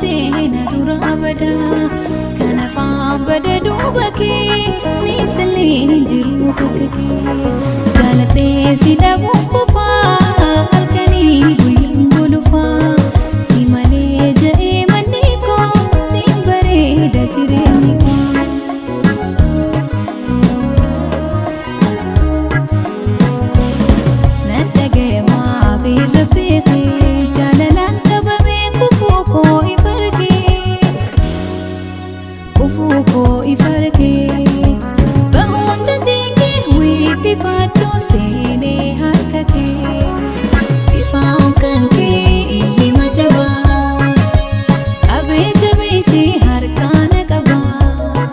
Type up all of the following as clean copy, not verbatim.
Baatee na dura badaa kana faan bada duuba kee ni saleen jiru kakkee jaalatee si dhabuun kufaa halkanii guyyaan golufaa si malee ja'ee manni koo siin bareeda jireenyi koo. Nan dhaga'e maaf irra beekee jaalalaan qabamee kufuu koo ifargee kufuu koo ifargee bahuun dandeenye wiitti baadhuu seenee harka kee ifaan kan kee ilmi majabaa qabee jabeessee harkaana qabaa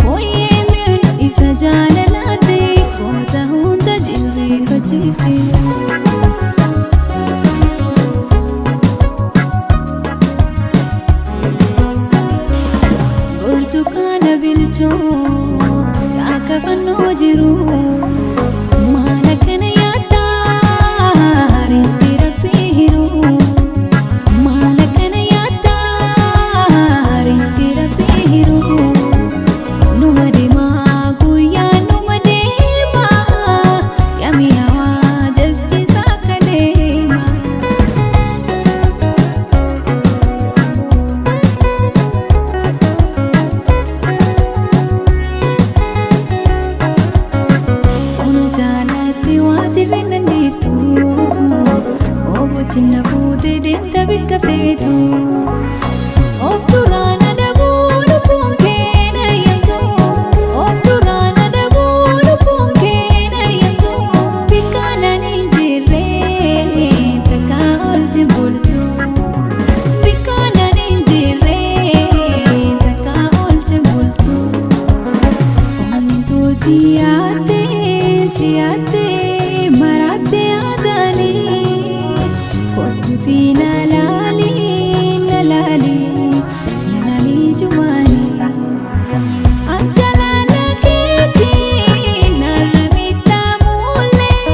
fooyyee miidhu isa jaalalaate koota hunda jilbeeffachiifte. Burtukaana bilchoo akka fannoo jiru maal akkana yaaddaa riskii rabbii hiru maal akkana yaaddaa riskii rabbii hiru numa deemaa guyyaa numa deemaa yamii hawaa jechisaa akka deemaa. Sona jaalatti waatirri nan dhiiftu Obochiin na fuutee deemta bikka feetu Of duraan adabuu lubbuun kee na eeyyamtu Of duraan adabuu lubbuun kee na eeyyamtu Bikka naan hin jirre takka olti bultu Bikka naan hin jirre takka olti bultu. Onnittuu siyaatee siyaatee maraatee aadaanii kottuutii na laalii na laalii na laalii jumaanii. Anjalaala keetii narra miidhaa muulee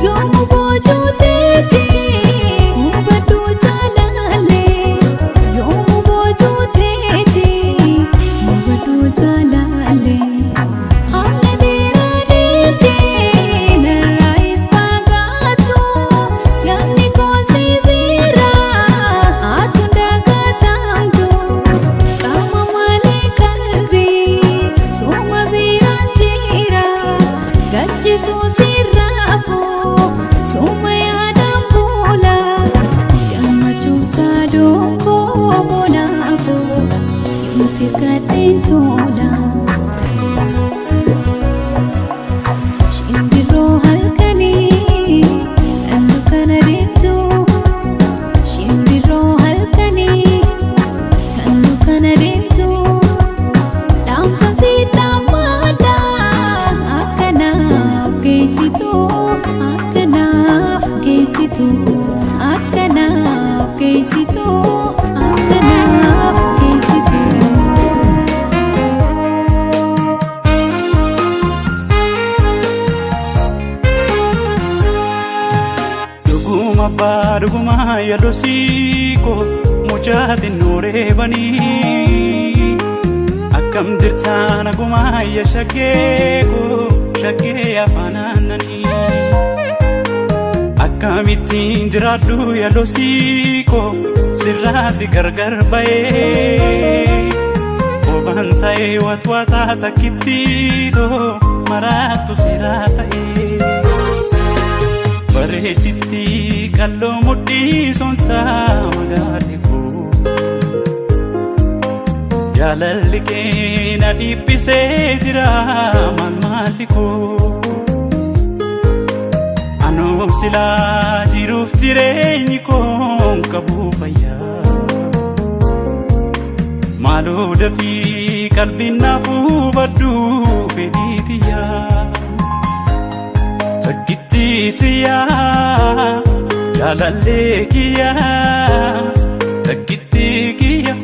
yoomu boojuu teetii hubaduu jaalaalee yoomu boojuu teetii hubaduu jaalaalee. Hamma dheeraa deemtee narraa isfaagaatu yaadni koo si biraa atuun dagatamtu qaama malee qalbii sooma biraan jira gaachisuu sirraafuu sooma yaadaan boola gammachuuf saadoon koo bonaafuu yoom sirkadheen tola. Shimbirroo halkanii kan dukkana deemtu Shimbirroo halkanii kan dukkana deemtu Dhaamsa si dhammaadha akkanaaf geessitu akkanaaf geessitu akkanaaf geessitu akkanaaf geessitu. Dhuguma abbaa dhuguma yaadosii koo mucaatiin nuureebanii akkam jirtaa naguma ya shaggee koo shaggee afaan aannanii akkamittiin jiraadhu yaadosii koo sirraati gargar ba'ee obaan ta'ee watwaataa takkittiitoo maraattu siraa ta'ee. Bareeditti qalloo mudhii sonsaa magaalli koo Jaalalli kee na dhiphisee jira maal maalli koo Anoo silaa jiruuf jireenyi koo hin qabu fayyaa Maaloo dafii qalbiin naaf hubadhu fedhii tiyyaa Takkitti tiyyaa jaalallee kiyyaa takkitti kiyya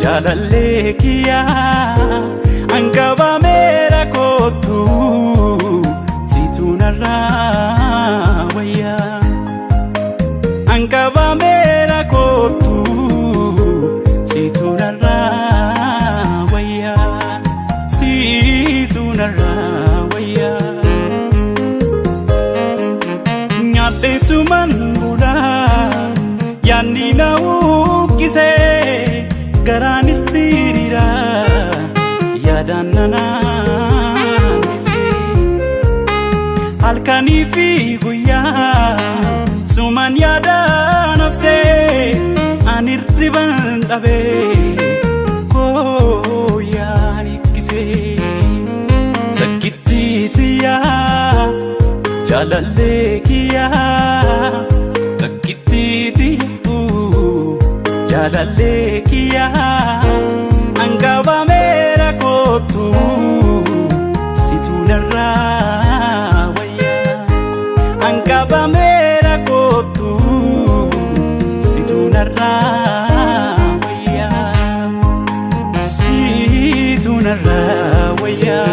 jaalallee kiyyaa hanqabameera kootu siitu narraa wayyaa hanqabameera kootu. Yaanni na uwwisee garaanis diriira yaadaan na naannessee halkanii fi guyyaa sumaan yaada nafsee ani hirriban dhabee koo yaan hikkisee sakkitti tiyyaa jaalallee kiyyaa sakkitti tiyyaa jaalallee kiyyaa angabameera kootu situ narraa wayyaa angabameera kootu situ narraa wayyaa situ narraa wayyaa.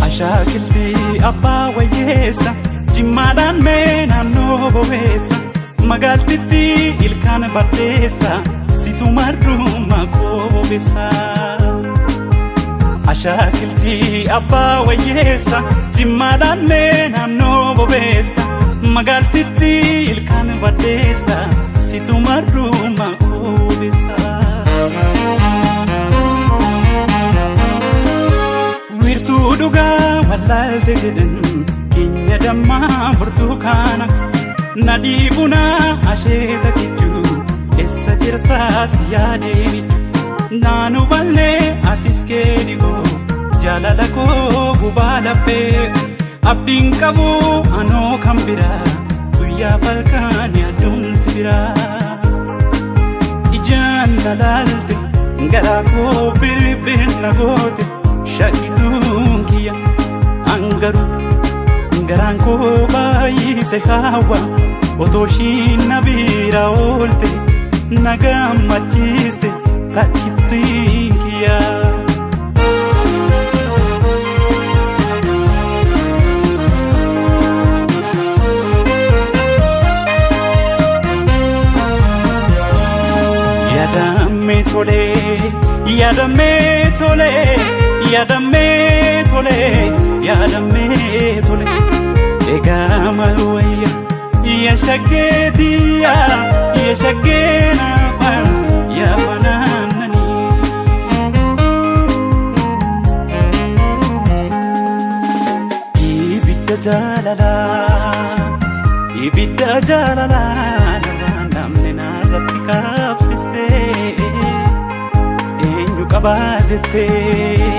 Ashaakiltii abbaa wayyeessa jimmaadhaan mee naannoo bobeessa magaaltitti ilkaan baddeessa situ marruma koo bobeessa. Ashaakiltii abbaa wayyeessa jimmaadhaan mee naannoo bobeessa magaaltitti ilkaan baddeessa situ marruma koo bobeessa. Wiirtuu dhugaa wallaalte jedhan keenya dammaa burtukaana nadhii bunaa asheeta kichuu eessa jirtaas yaadee naanu ballee atis keedikoo jaalala koo gubaa laphee abdiin qabu anoo kan biraa guyyaa falkaan yaaduun si biraa. Ijaan na laalte garaa koo birbir na goote shakkituun kiyya angaru garaan koo baay'ise hawa otoo ishiin na bira oolte na gammachiiste takkittiin kiyya. Yaadamee tolee yaadamee tolee yaadamee tolee yaadamee tolee egaa maal wayya yaa shaggeetiya yaa shaggee naafaan yaa fanaananii. Ibidda jaalalaa ibidda jaalalaa narraa namni narratti qabsistee eenyu qabaa jettee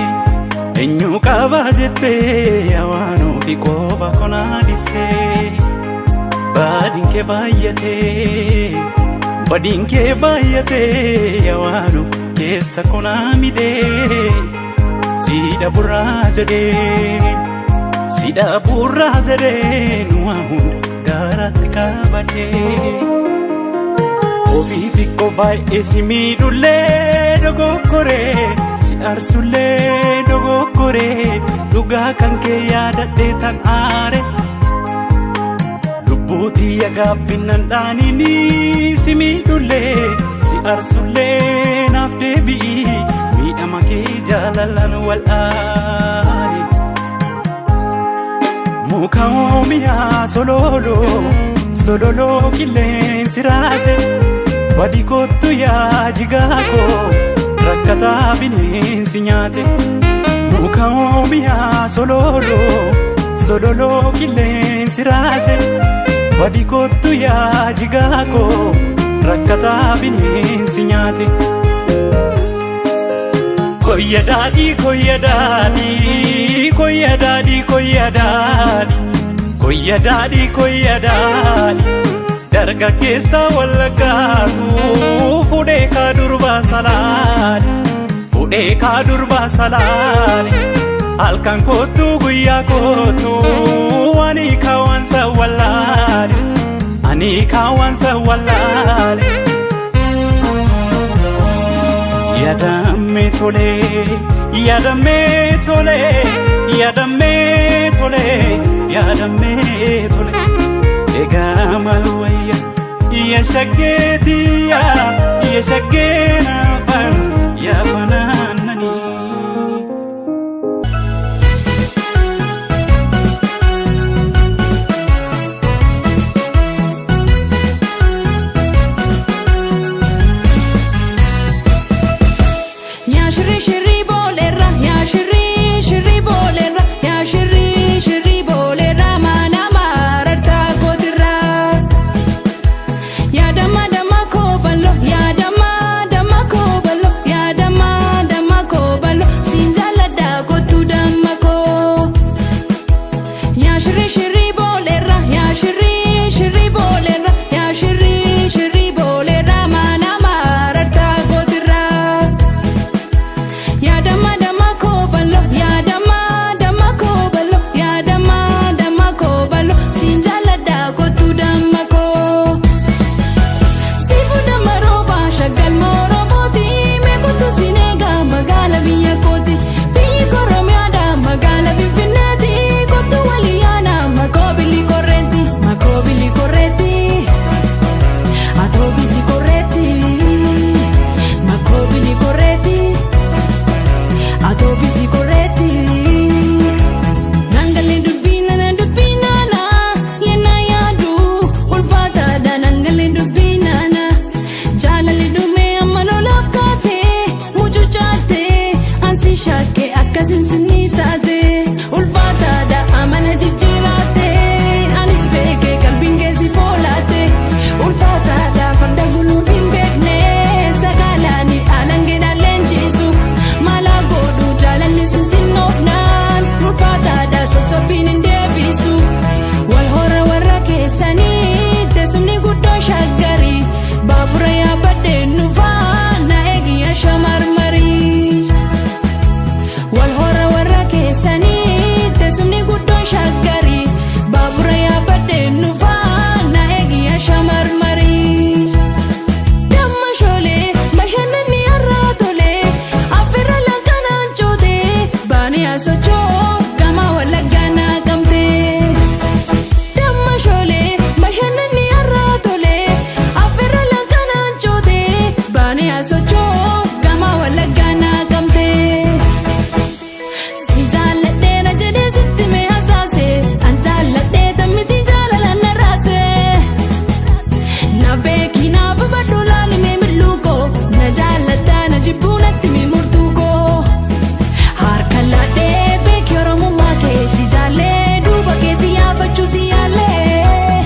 eenyu qabaa jettee waan ofii qooba konaadhistee badiin kee baay'atee badiin kee baay'atee waan keessa konaa midhee siidha burraa jedhee siidha burraa jedhee nu waa hunda garaatti qabadhee. Ofii xiqqoo baay'ee si miidhullee dogoggoree si aarsullee dogoggoree dhugaa kan kee yaadadhee tan aare. Lubbuutii gaabbinnan dhaaniinii si miidhullee si aarsullee naaf deebi'i miidhama kee jaalalaan wal'aane. Muka oomiyaa sololoo sololoo qilleensi raase badi kottu yaa jigaa koo rakkataa bineensi nyaate. Muka oomiyaa sololoo sololoo qilleensi raase badi kottu yaa jigaa koo rakkataa bineensi nyaate. Koyya daadhii koyya daadhii koyya daadhii koyya daadhii koyya daadhii koyya daadhii dargaggeessa wallaggaatu fuudhee kaa durbaa salaale fuudhee kaa durbaa salaale halkan kootu guyyaa kootu ani kaawwansa wallaale ani kaawwansa wallaale. Yaadamee tolee yaadamee tolee yaadamee tolee yaadamee tolee egaa maal wayya yaa shaggeetiya yaa shaggee naafaan yaa fanaa. Yaa shirri shirri booleerra, yaa shirri shirri booleerra, yaa shirri shirri booleerra, mana marartaa kootirra. Yaa damma damma koo ballo, yaa damma damma koo ballo, yaa damma damma koo ballo, siin jaalladha kootu damma koo. Yaa shirri shirri booleerra, yaa shirri shirri booleerra, yaa shirri shirri booleerra, mana marartaa kootirra. Yaa damma damma koo ballo, yaa damma damma koo ballo, yaa damma damma koo ballo, siin jaalladha kootu damma koo. Siifuu damma rooba shaggal Oromooti, meeqotu sineega magaala biyya kooti, biyyi Oromiyaadha magaala Finfinneeti, kootu waliyaana makoobili korreetti, makoobili korreetti, atoobisi korreetti, makoobili korreetti, atoobisi korreetti. Nangalee dubbii nana dubbii nana yennaa yaadu ulfaataadha, nangalee dubbii nana jaalalli dhumee amma lolaaf kaatee mucucaatee ansi shakkee akkasin sinni taate ulfaataadha amala jijjiiraatee anis beekee qalbiin keessi foolaate ulfaataadha farda guluuf hin beekne sagaalaani alangeedhaan leenjisu mala godhu jaalalli sinsinnoofnaan ulfaataadha sossobbiin hin deebisu wal hora warra keessanii teessumni guddoo shaggarii baabura yaabbadheen dhufaa na eegiyya shamarmarii. Wal hora warra keessanii teessumni guddoo shaggarii baabura yaabbadheen dhufaa na eegiyya shamarmarii. Damma shoolee bashannanni har'aa tolee affeerra lanqanaan cootee baanii asochoo gama wallaggaa naqamtee. Damma shoolee bashannanni har'aa tolee affeerra lanqanaan cootee baanii asochoo gama wallaggaa naqamtee. Si jaalladhee na jedhee sitti mee hasaase an jaalladhee tammiti jaalala na raase. Na beeki naaf badhu laali mee mil'uu koo na jaalladhaa na jibbuu natti mi murtuu koo. Harka laadhee beeki oromummaa kee si jaallee duuba kee si yaafachuu si yaallee.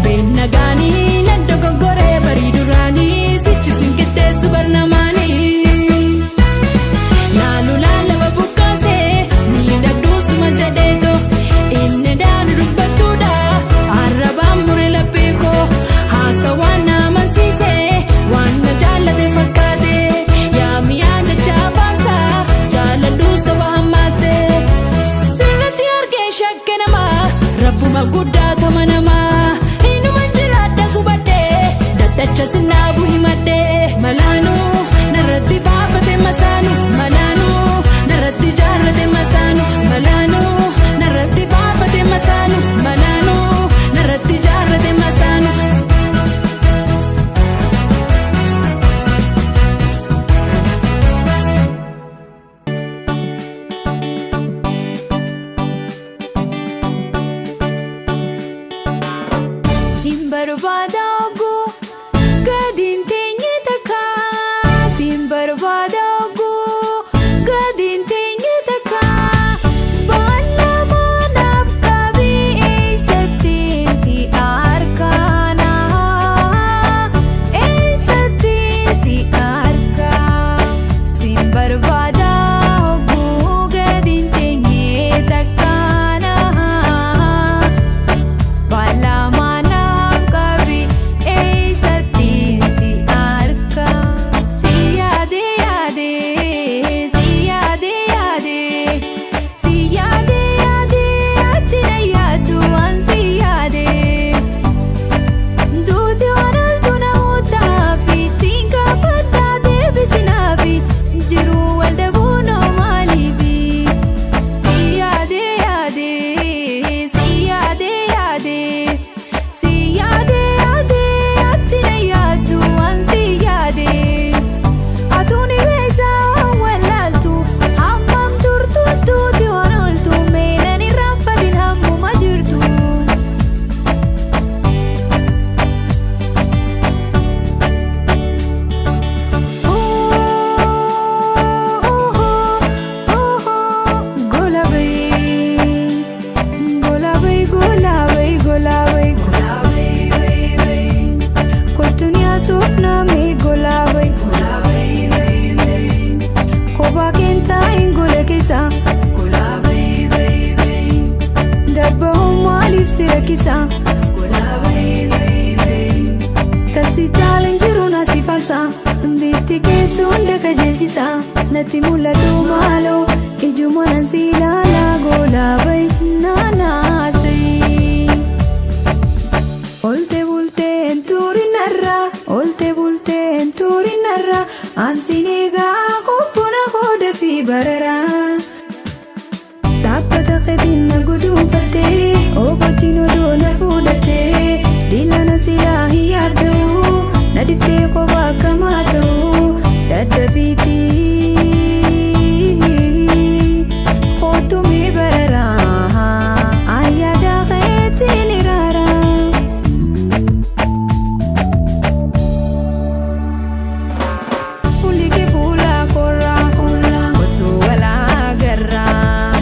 Beenna gaanii nan dogoggoree barii duraanii sichi sin qixxeessu barnamaanii. Laalu laalaba bukkaasee miidhagduu suma jedheeto inni daanu dubbattuudha arrabaan mure laphee koo haasawaan na amansiise waan na jaallate fakkaate yaa mi'aa jecha afaansaa jaaladhuu soba hammaatte sirratti argee shakke namaa rabbuma guddaa tama namaa inuma jiraadha gubadhee daddacha sinnaabu himadhee malaanuu narratti baafate masaanu malaanuu narratti jaarrate masaanu malaanuu narratti baafate masaanu malaanuu narratti jaarrate masaanu. Sin barbaada oguu gadi hin teenye takka. Sin barbaada oguu gadi hin teenye takka. Baala naaf qabii eessatti si argana? Eessatti si arga? Sin barbaada oguu gadi hin teenye takka. Baala naaf qabii eessatti si arga? Si yaade yaade. rakkisa. Golaa bayii bayii bayii. Kasi jaalan jiru na si falsa. Bifti keessu hunda qajeelchisa. Natti mul'atu maaloo ijuma nan si ilaala golaa bayii naanaasii. Olte bulteen turinarra, olte bulteen turinarra, ansineegaa qophuna hooda fi barara. Dhaabbata keetiin na guduunfattee, obochiin odoo na fuudhattee, diilana silaa hin yaadda'u, na dhiftee kophaa akkamaa ta'u, daddabiitii kootumii barara, ayyaada keetiin iraara. Fuulli kee fuula korraa, otuu walaa garraa,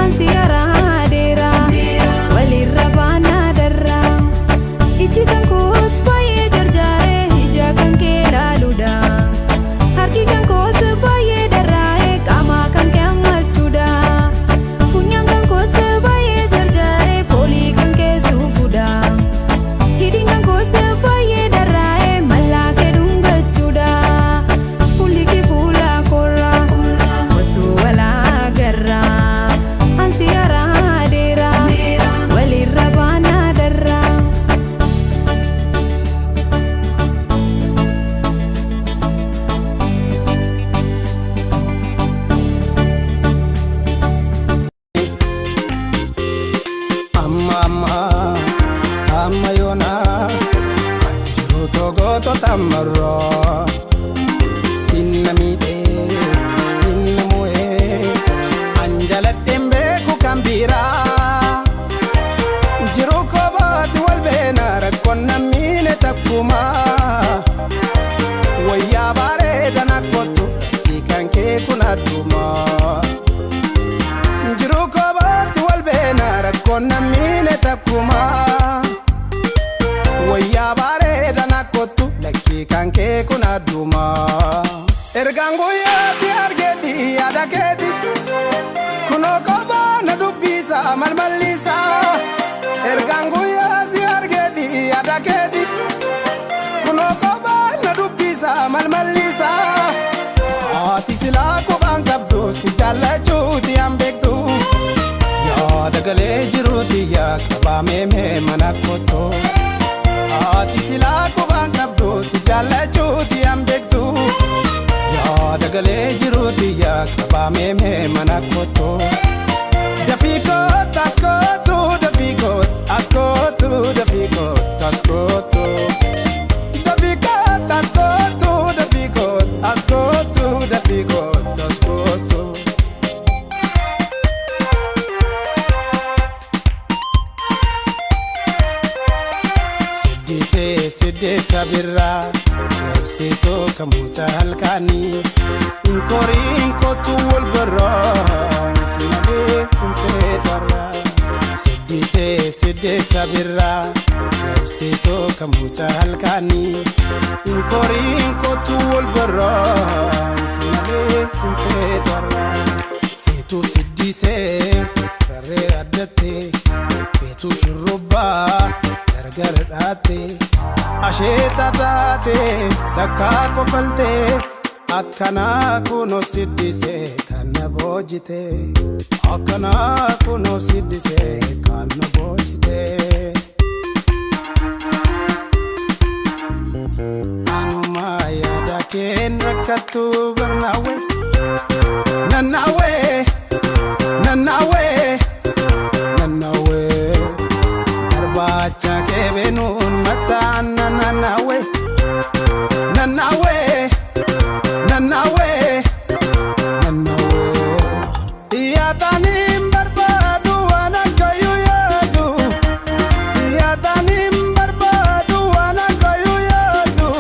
ansi yaraa dheeraa, walirra baanaa darraa. Ijji kan koos baay'ee jarjaaree ija kan kee ilaaluudha. Harki kan koos baay'ee dharraa'ee qaama kan kee hammachuudha. Funyaan kan koos baay'ee jarjaaree foolii kan kee suufuudha. Hidhiin kan koos baay'ee dharraa'ee mallaa kee dhungachuudha. Fuulli kee fuula korraa, otuu walaa garraa, ansi yaraa dheeraa, walirra baanaa darraa. Amma amma amma yoona kan jiru togoto tamaroo sinna miidhee sinna mu'ee an jaladheen beeku kan biraa jiru kobaati wal beena rakkoon nammiine takkuma wayyaa bareedan akkottu kan kee kun adduma. Jiru kobaatti wal beena rakkoon nammiine takkuma wayyaa bareedan akkottu lakkii kan kee kun adduma. Ergaan guyyaa si argeeti yaada keeti kunoo kophaa na dubbisa malmalliisa. Ergaan guyyaa si argeeti yaada keeti kunoo kophaa na dubbisa malmalliisa. Haati silaa kophaan qabdu si jaallachuuti an beektu. Yaada galee jiruuti yaa qabaamee mee mana kottu. Haati silaa kophaan qabdu si jaallachuuti an beektu. Yaada galee jiruuti yaa qabaamee mee mana kottu. Dafii kottu as kottu dafii kottu as kottu dafii kottu as kottu. Dafii kottu as kottu dafii kottu as kottu dafii kottu as kottu. Siddisee siddisa birraa labsituu kamuuta halkaanii inkoriin kottu wal barraa sinabee hin feedarraa. Siddisee siddisa birraa labsituu kamuuta halkaanii inkoriin kottu wal barraa sinabee hin feedarraa. Feetuu siddisee tarree addattee feetuu shurrubbaa gargar dhaatte asheeta taate takkaa kofaltee akkanaa kunoo siddisee kan na boojite akkanaa kunoo siddisee kan na boojite. Anuma yaada keen rakkattu barnaawwe nannaawwe nannaawwe nannaawwe barbaacha keebeenuun mataan nannaawwe nannaawwe nannaawwe nannaawwe. Yaadaniin barbaadu waan akkayyuu yaadu yaadaniin barbaadu waan akkayyuu yaadu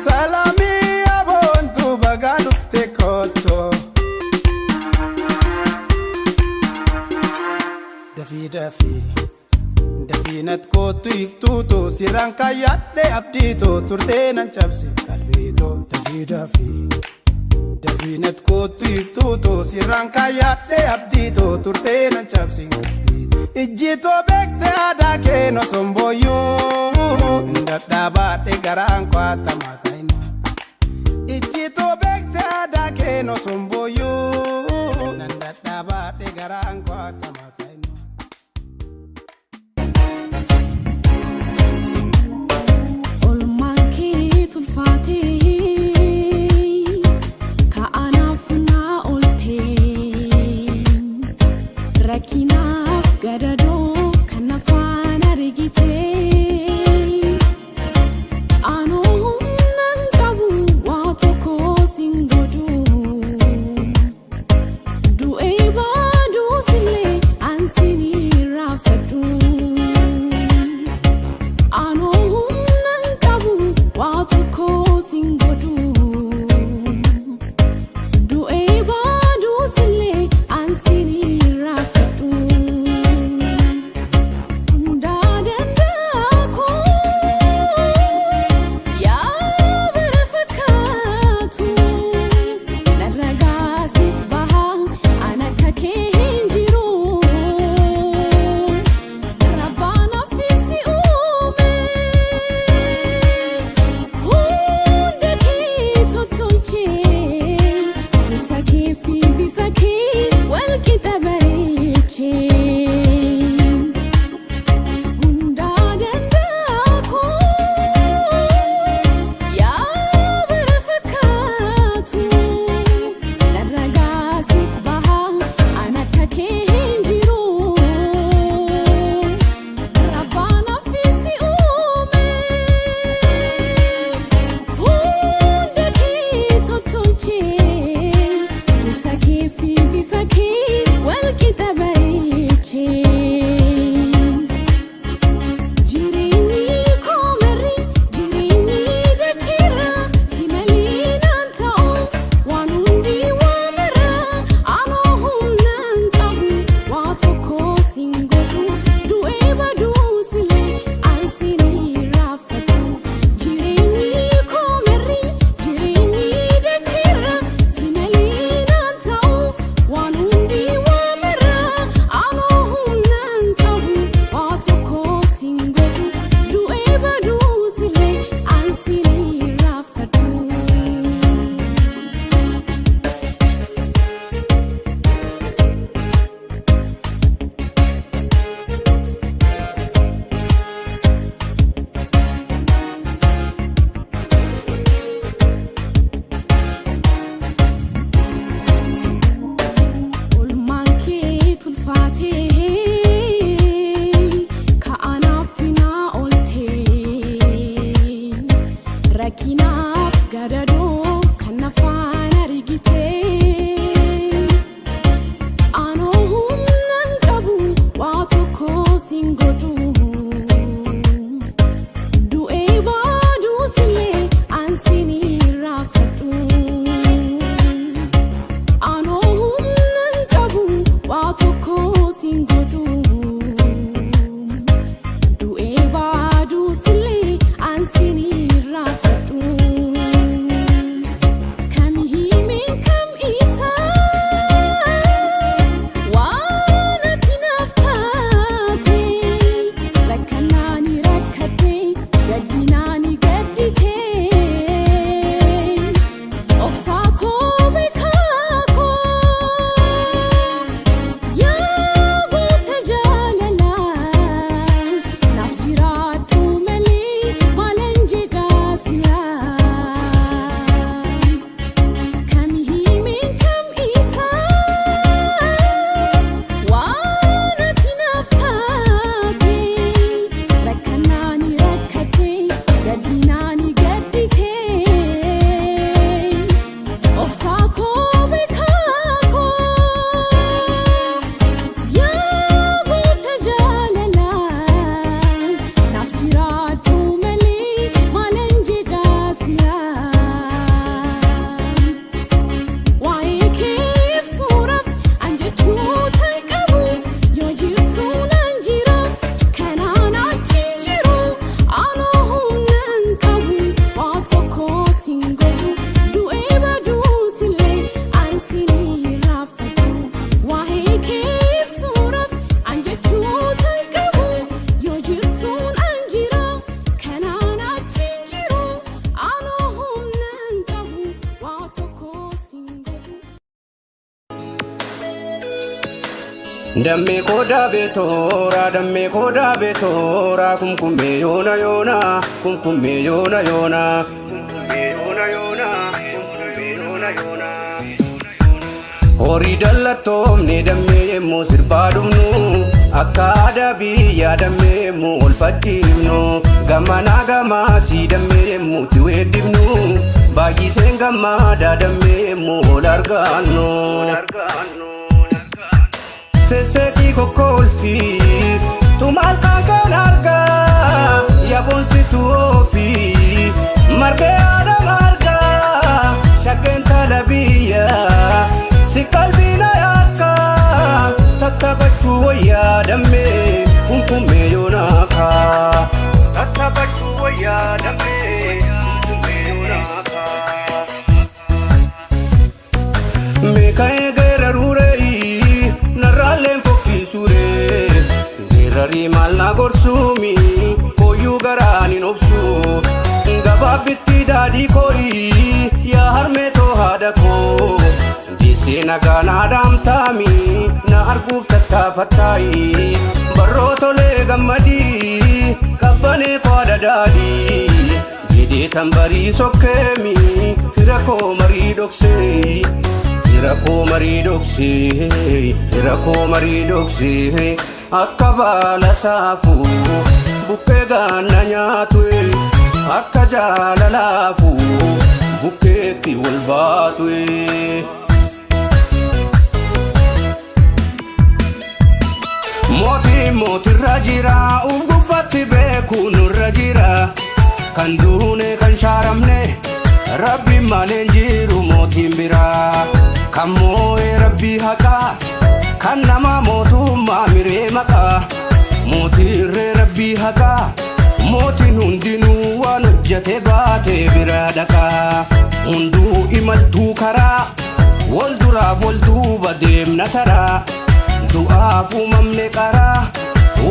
salaamii aboontu bagaa dhufte kottu. Dafii dafii dafiinat kootu iftuutu sirraan kaayyaadhe abdiitu turtee nan cabse qalbiitu dafii dafii dafiinat kootu iftuutu sirraan kaayyaadhe abdiitu turtee nan cabse qalbiitu. Ijjitoo beekte aadaa kee no sombooyyuu dadhabaadhe garaan kwaatamaa ta'in. Ijjitoo beekte aadaa kee no sombooyyuu dadhabaadhe garaan kwaatamaa ta'in. Olmaan kee tulfaatee ka'anaaf naa ooltee rakkinaaf gadadoo kan afaan argitee anoo humnaan qabu waa tokko sin godhu du'ee baaduusillee ansin irraanfadhu. Anoo humnaan qabu waa tokko sin godhu du'ee baaduusillee ansin irraanfadhu. Hundaa danda'a koo yaa bara fakkaatu narra gaasiif baha an akka kee hin jiru. Rabbaan affeesi uume hunda kee tottolchee keessa kee fi bifa kee wal qixa bareechee. Hundaa danda'a koo yaa bara fakkaatu narra gaasiif baha an akka kee hin jiru. Rabbaan affeesi uume hunda kee tottolchee keessa kee fi bifa kee wal qixa bareechee. Jireenyi koo marri jireenyi dachiirra si malee naan ta'u waan hundi waa mara anoo humnaan qabu waa tokko sin godhu du'ee baduusillee ansin irraanfadhu. Jireenyi koo marri jireenyi dachiirra si malee naan ta'u waan hundi waa mara anoo humnaan qabu waa tokko sin godhu du'ee baduusillee ansin irraanfadhu. Olmaan kee tulfaatee ka'anaaf naa ooltee rakkinaaf gadadoo kan afaan argitee anoo humnaan qabu waa tokko sin godhu du'ee baaduusillee ansin irraanfadhu. Anoo humnaan qabu waa tokko sin godhu du'ee baaduusillee ansin irraanfadhu. Kam himeen kam isaa waan ati naaf taate rakkanaani rakkate gaddinaani gaddite. Obsaa koo beekaa koo yaa goota jaalalaa naaf jiraadhu malee maalan jedhaa silaa. Kam himeen kam isaa waan ati naaf taate rakkanaani rakkate gaddinaani gaddite. Obsaa koo beekaa koo yaa goota jaalalaa naaf jiraadhu malee maalan jedhaa silaa. Waa'ee kee ibsuudhaaf an jechuutan qabu yoo jirtu nan jira kanaan achi hin jiru anoo humnaan qabu waa tokko sin godhu du'ee baduusillee Dammee koodaa beetoora dammee koodaa beetoora kumkummee yoona yoona kumkummee yoona yoona kumkummee yoona yoona kumkummee yoona yoona. Horii dallattoomne dammee yemmuu sirbaa dhumnu akka aadaa biyyaa dammee yemmuu ol facciifnu gamanaa gamaasii dammee yemmuu itti weeddifnu baay'iseen gammadaa dammee yemmuu ol argannu. Seseetii kokkolfii tumaal kan argaa yaabonsitu ofii margee haadha margaa shakkeen tala biyyaa si qalbiina yaakka tattaphachuu wayyaa dammee kumkummee yoonaaka. Tattaphachuu wayyaa dammee kumkummee yoonaaka. Meeqa eegera ruuree narraaleen fokkisuure geerarii maal na gorsuumi koyyuu garaan hin obsu gabaabbitti daadhii kooyi yaa harmee too haadha koo deessee nagaa na dhaamtaami na arguuf tattaafattaayi barroo tolee gammadii qabbanee koo adadaadhii jedhee tambarii sokkeemi fira koo marii dhoksee. Fira koo marii dhoksee, fira koo marii dhoksee, akka baala saafuu bukkee gaana nyaatu, akka jaalalaafuu bukkeetti wal baatu. Mootii mootirra jira, uf gubbatti beeku nurra jira, kan duune kan shaaramne. Rabbi maleen jiru mootiin biraa kan moo'ee rabbii haqaa kan nama mootummaa miree maqaa mootiirree rabbii haqaa mootiin hundinuu waan hojjate baatee biraa dhaqaa hunduu imaltuu karaa wal duraaf wal duuba deemna taraa du'aaf uumamne qaraa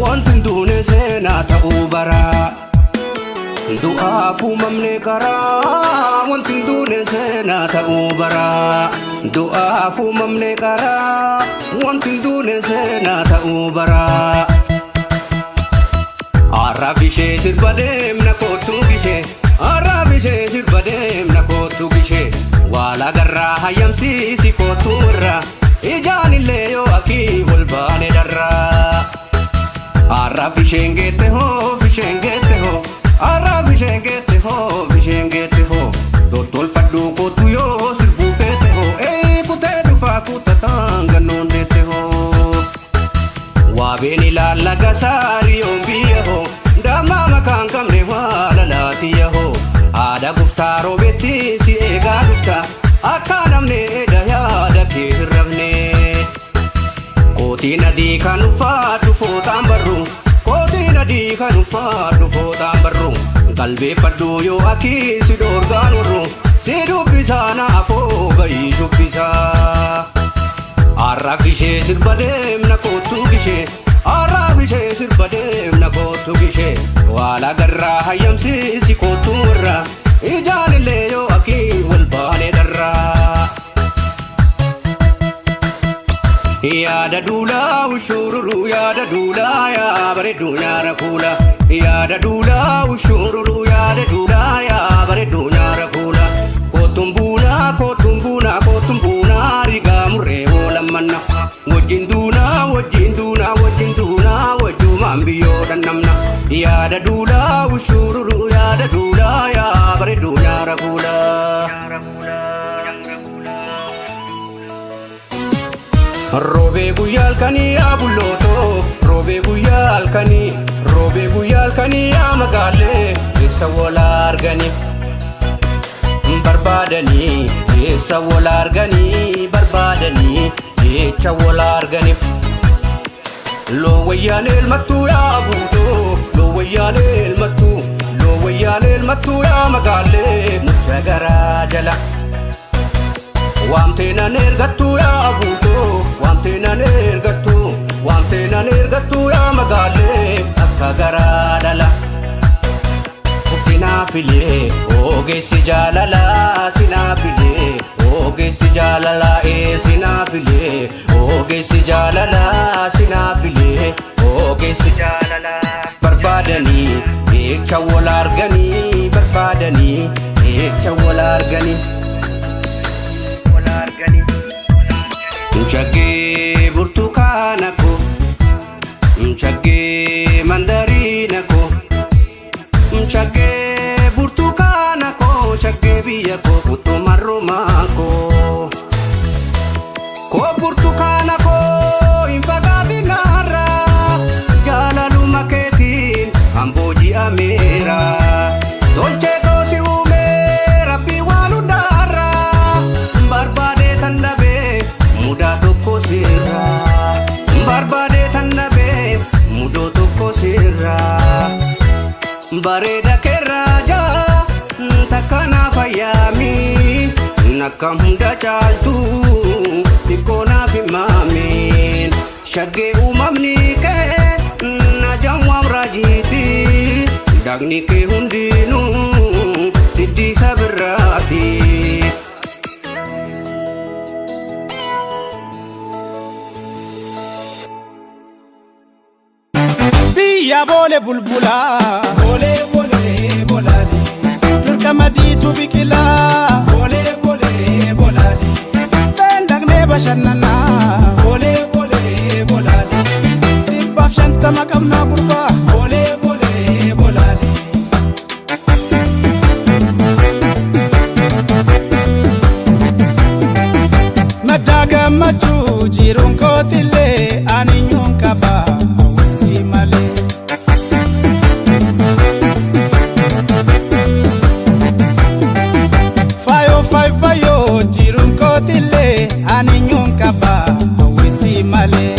wanti hin duune seenaa ta'uu baraa. Du'aaf uumamne karaa wanti hin duune seenaa ta'uu baraa. Du'aaf uumamne karaa wanti hin duune seenaa ta'uu baraa. Arraaf ishee sirba deemna kootu gishee. Arraaf ishee sirba deemna kootu gishee. Waala garraa hayyamsiisi kootu irraa. Ijaan illee yoo akii wal baane darraa. Arraaf isheen geette hoo isheen geette hoo. Arraaf isheen geette hoo isheen geette hoo tottolfadhu kootu yoo sirbuu feete hoo ee kutee dhufaa kutataan gannoon deette hoo. Waabeen ilaalla gasaarii yoon biyya hoo dammaa makaan qabne waa lalaatiyya hoo haadha guftaa roobetti si eegaa dhufta akka namne edha yaada kee hin rafne. Kootiin adii kan uffaadhu fooxaan barru. Kootiin adii kan uffaadhu fooxaan barru qalbeeffadhu yoo akii si dhoorgaan warru si dubbisaa naafoo gayii shubbisaa. Arraaf ishee sirba deemna kootu gishee Arraaf ishee sirba deemna kootu gishee waala garraa hayyamsiisi kootu irraa ijaan illee yoo akii wal baane dharraa. Yaada duulaa ushururu yaada duulaa yaa bareedduu nyaara kuula. Yaada duulaa ushururu yaada duulaa yaa bareedduu nyaara kuula. Kootuun buunaa kootuun buunaa kootuun buunaa rigaa murree oolan manna. Wajjin duunaa wajjin duunaa wajjin duunaa wajjumaan biyyoo dhannamna. Yaada duulaa ushururu yaada duulaa yaa bareedduu nyaara kuula. Roobee guyyaa halkanii yaa bullootoo roobee guyyaa halkanii roobee guyyaa halkanii yaa magaalee eessa wal arganii barbaadanii eessa wal arganii barbaadanii eecha wal arganii. Loowayyaan elmattuu yaa buutoo loowayyaan elmattuu loowayyaan elmattuu yaa magaalee mucha garaa jala. Waamtee nan ergattuu yaa buutoo waamtee nan ergattuu waamtee nan ergattuu yaa magaalee akka garaa dhala. Sinaafilee ogeessi jaalalaa sinaafilee ogeessi jaalalaa ee sinaafilee ogeessi jaalalaa. Barbaacha wal arganii. Shaggee burtukaana koo, shaggee mandariina koo, shaggee burtukaana koo, shaggee biyya koo utuma rumaa koo. Koo burtukaana koo hin fagaatinaarra, jaalaluma keetiin hamboo ji'ameera. Tolchee toosi uumee rabbii waan hundaarra, barbaadee tan dhabee mudaa tokko sirra. Barbaadee tan dhabee mudoo tokko sirra. Bareeda keerraa jaa takka naaf ayyaami, nakka hunda caaltu xiqqoo naaf himaamiin. Shaggee uumamni kee na jamwaam raajiiti, dagni kee hundinuu siddiisa birraati. Biyya boole bulbulaa, boolee boolee bolaale, dirqama diitu biqilaa, boolee boolee bolaale, beendaqnee bashannanaa, boolee boolee bolaale, 150 qabnaa gurbaa, boolee boolee bolaale. Madda gammachuu jiruun kootillee ani nyuun qaba hawwisi malee. Fayo fayo fayo jiruun kootillee ani nyuun qaba hawwisi malee.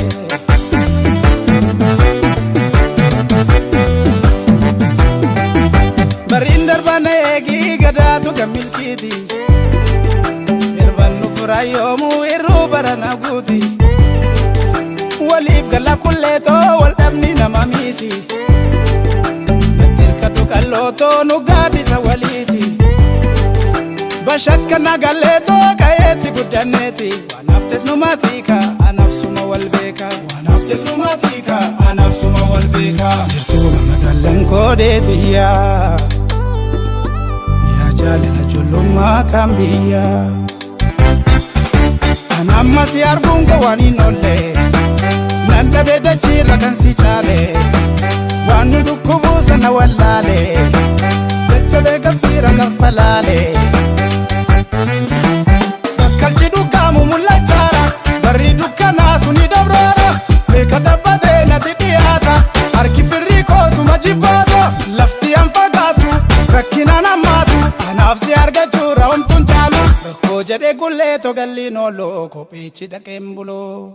Bariin darbaan eegii gadaatu kan milkiiti. Irbannu furayyoomu irruu barana guuti. Waliif gala kulleetoo wal dhabni nama miti. Natti hirkatu qallootoo nu gaaddisa waliiti. Bashakka nagalleetoo ka'eetti guddanneeti. Waan haftes nu matiika anaaf suma wal beeka. Waan haftes nu matiika anaaf suma wal beeka. Jirtuu magaalaan koodeetiyyaa. Yaa jaalala ijoollummaa kan biyyaa. An amma si arguun koo waan hin oolle, nan dhabee dachiirra kan si caale, waan nu dhukkubuu sana wallaale, jajjabee gaffiira kaffalaale. Bakkalchi dhukkaamu mul'achaara, barri dukkanaa suni dabroora, beeka dhaabbatee natti dhiyaata, harki firrii koosuma jibbaata, lafti an fagaatu, rakkinaan hammaatu, anaaf si argachuura homtuun caalu. Rakkoo jedhee gullee togalliin ooloo kophichi dhaqeen buloo.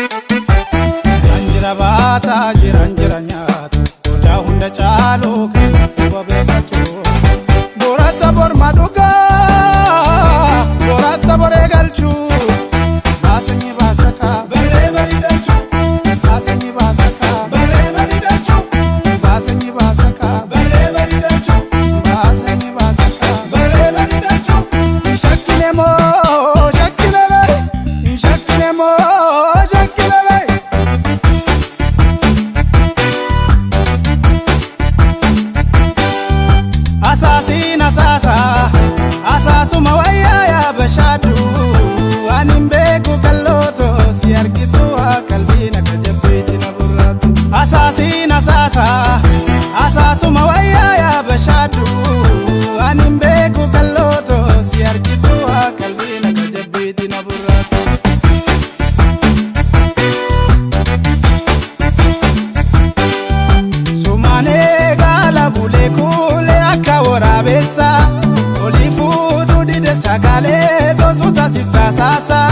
Jiraan jira baataa jiraan jira nyaata, odaa hunda caalu kan wabeeffatu. Boorata borma dhugaa, boorata boree galchuu, baasanyi baasakaa, baree barii galchuu, baasanyi baasakaa, baree barii galchuu, baasanyi baasakaa, baree barii galchuu, baasanyi baasakaa, baree barii galchuu. Shakkine moo shakkine lay, shakkine moo shakkine lay. Asaasiin asaasa, asaasuma wayyaa yaa bashaadhu, ani hin beeku kallootoo si argitu haa qalbiin akka jabbiitti na burraatu. Asaasiin asaasa, asaasuma wayyaa yaa bashaadhu, ani hin beeku kallootoo si argitu haa qalbiin akka jabbiitti na burraatu. Sumaanee gaala bulee kuulee akka waraabessa, olii fuudhuu dide sagalee toosu taasisaa,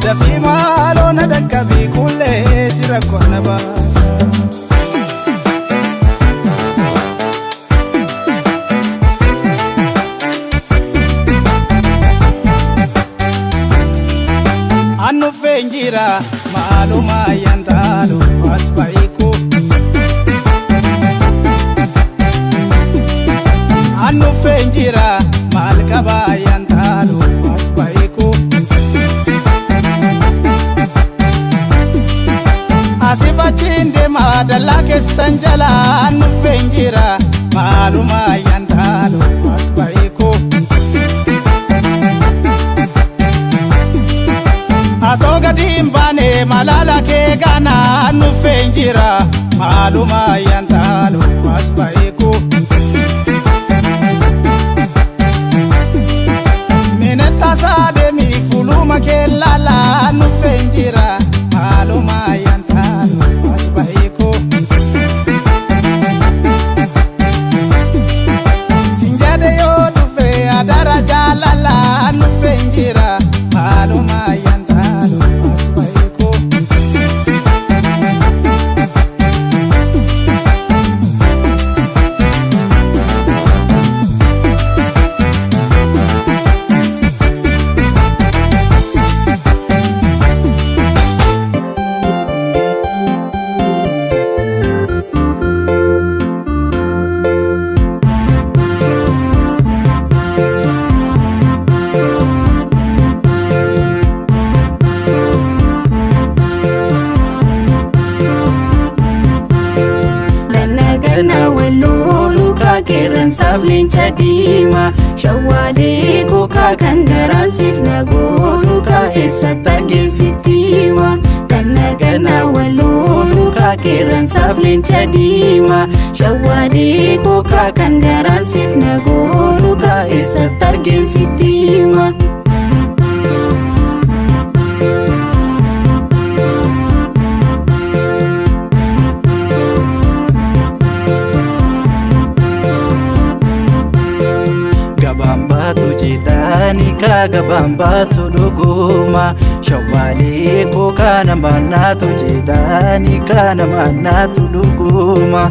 dafii maaloo na dhaqqabii kuulee si rakkoo na baasa. Annu feenjira maaluma yantaalu as bahiku. Annu feenjira maal qaba yantaalu as bahiku. Asifachiin deemaa Dallaa keessan jalaa nuffeen jira maaluma yantaalu as bahiku. Atoo gadi hin baane malaala kee ganaa nuffeen jira maaluma yantaalu as bahiku. Minetta deemi fuuluma kee laalaa nuffeen jira maaluma yantaalu as bahiku. Sinjade yoo dhufe adara jaalala nuffeen jira maaluma yantaalu as bahiku. Ganna wallolu ka qeerransaaf leenca diimaa Shawwaadee kookaa kan garaan siif nagoolu ka eessatti argeessitti himaa. Ganna ganna wallolu ka qeerransaaf leenca diimaa Shawwaadee kookaa kan garaan siif nagoolu ka eessatti argeessitti himaa. Gabaan baatu jedhaani kaa gabaan baatu dhuguma Shawwaalee koo kana maannaatu jedhaani kana maannaatu dhuguma.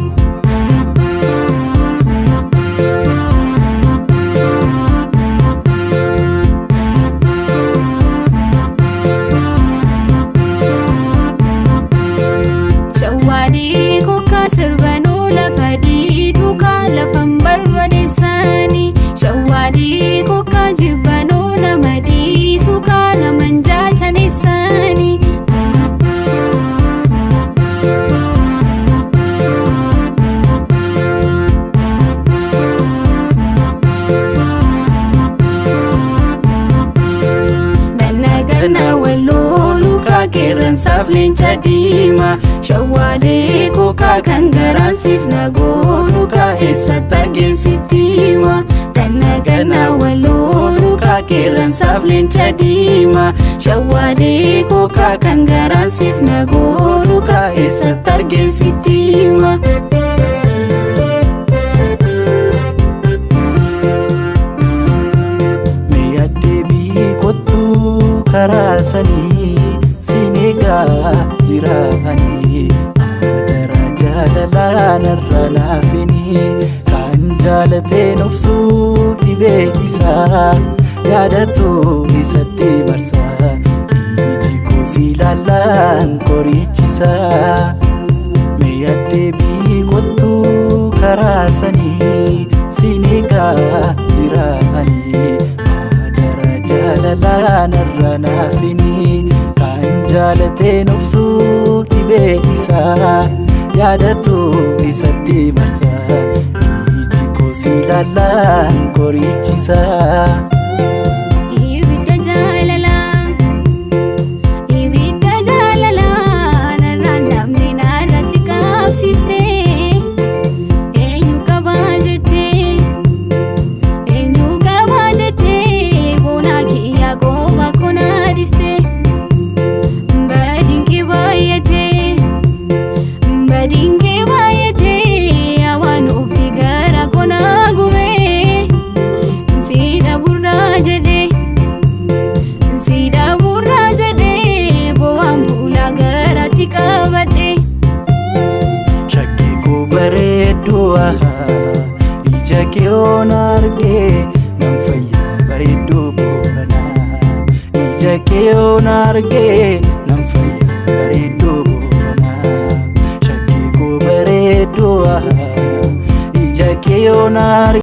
Shawwaadee kookaa sirbanuu lafa dhiituu kaa lafan barbadeessanii Shawwaadee kookaa jibbanuu nama dhiisuu kaa naman jaataneessanii. Ganna ganna wallolu ka qeerransaaf leenca diimaa Shawwaadee kookaa kan garaan siif nagoolu ka eessatti argeessitti himaa. Ganna ganna wallolu ka qeerransaaf leenca diimaa Shawwaadee kookaa kan garaan siif nagoolu ka eessatti argeessitti himaa. Mee deebii kottuu karaa sanii siin eegaa jiraanii Adara jaalalaa narra laafinii kan jaalateen obsuu dhibee isaa yaadatu isatti marsaa iji koo si ilaallaan qorichisaa. Mee deebii kottuu karaa sanii siin eegaa jiraanii Adara jaalalaa narra laafinii kan jaalateen obsuu dhibee isaa yaadatu isatti marsaa iji koo si ilaallaan qorichisaa. Ibidda jaalalaa, ibidda jaalalaa, narraan namni narratti qabsiiste. Eenyu qabaa jettee, eenyu qabaa jettee, boona kiyya qofa konaa dhiste. Badiin kee baay'atee, badiin kee baay'atee, hawaan ofii gara konaa gubee. Siidha burraa jedhee, siidha burraa jedhee, bo'aan bulaa garatti qabadhee. Shakkii koo bareedduu ija kee oon argee nan fayyaa bareedduu booranaa. Ija kee oon argee nan fayyaa bareedduu booranaa. Shakkii koo bareedduu ija kee oon argee.